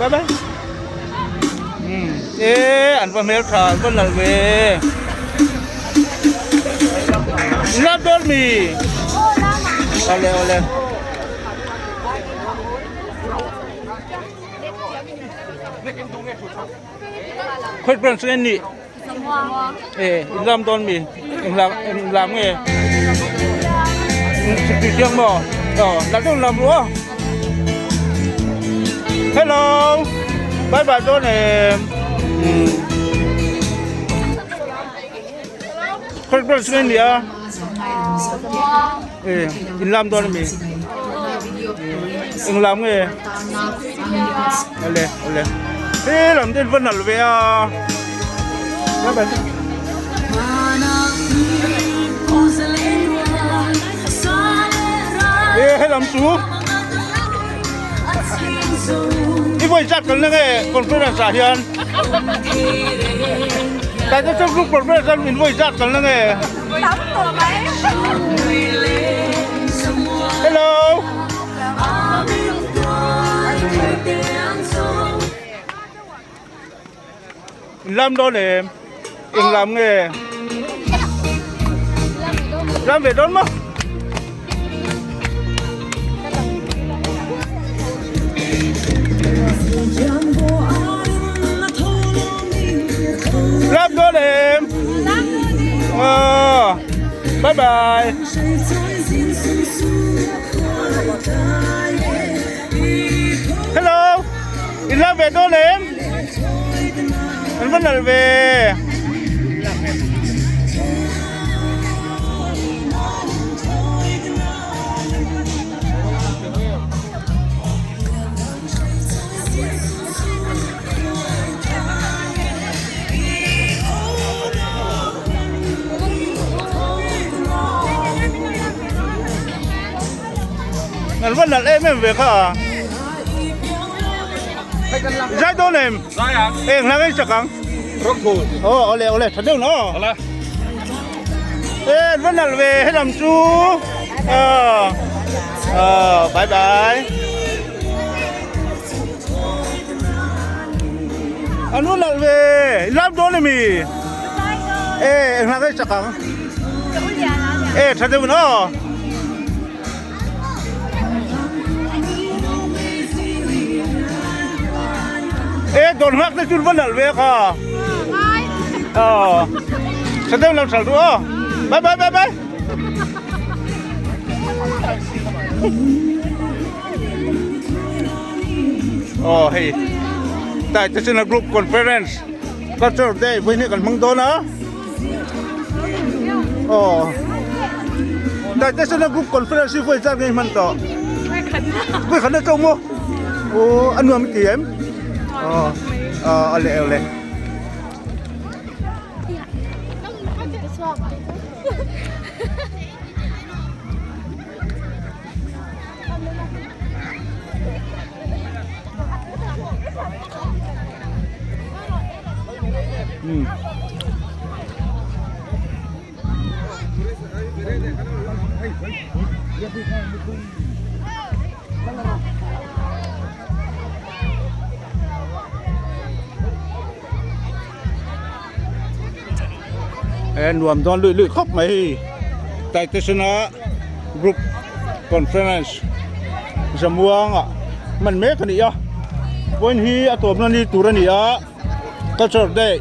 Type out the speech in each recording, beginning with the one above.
Bye bye. Um e an va hmel tha an va nalh ve. Lam dawn mi. Awle awle. Khawi branch nge nih? E in lam dawn mi? Eng lam eng lam nge? Sikri chiang maw? Aw nalh deuh lam ru a. Hello. Bye bye dawn em. Khawi branch nge nih a? E in lam dawn mi? Eng lam nge? Awle awle he lam te va nalh ve a e he lam chu i vawi zat kalna nge conference ah hian tai te chu group conference ah in vawi zat kalna nge hello Lam dawn em? Eng lam nge? Lam ve dawn maw? Lam dawn em? Ờ, bye bye. Hello, in lam ve dawn em? An va nalh ve. An va nalh em em ve kha a. Zai dawn em? Zai ang. Eng hla ngei sak ang? Rockpool. Aw awle awle tha deuh no. Awle. E an va nalh ve helam chu. Aw aw bye bye. An va nalh ve. I lam dawn em i? E eng hla ngei sak ang? E tha deuh no. E dawr nghak te chu va nalh ve kha. Ờ. Sa deuh lo sal ru aw. Bye bye bye bye. Oh hei. Tai te chuna group conference. Culture day vui ni kan hmang dawn a. Aw Dietitian group conference hi vawi zat nge hman tawh vawi khat na chauh maw aw a nuam ti em aw aw a leh le E nuam dawn luih luih khawp mai hei Taitesena group conference Zamuanga hman mek a ni a point hi a tawpna ni tur a ni a culture day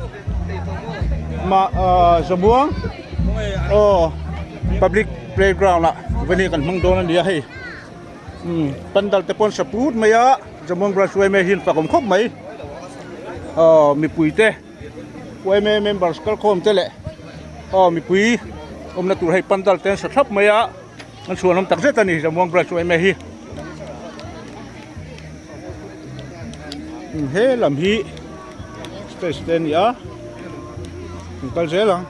mah ahh Zamuang aw public playground ah vawni kan hmang dawn a ni a hei umm pandal te pawh an sa put mai a Zamuang branch yma hi an fak awm khawp mai aw mipui te. Yma members kal khawm te leh aw mipui awmna tur hei pandal te an sa thlap mai a an chhuan awm tak zet a ni Zamuang branch yma hi he lam hi stage te a ni a an kal zel ang.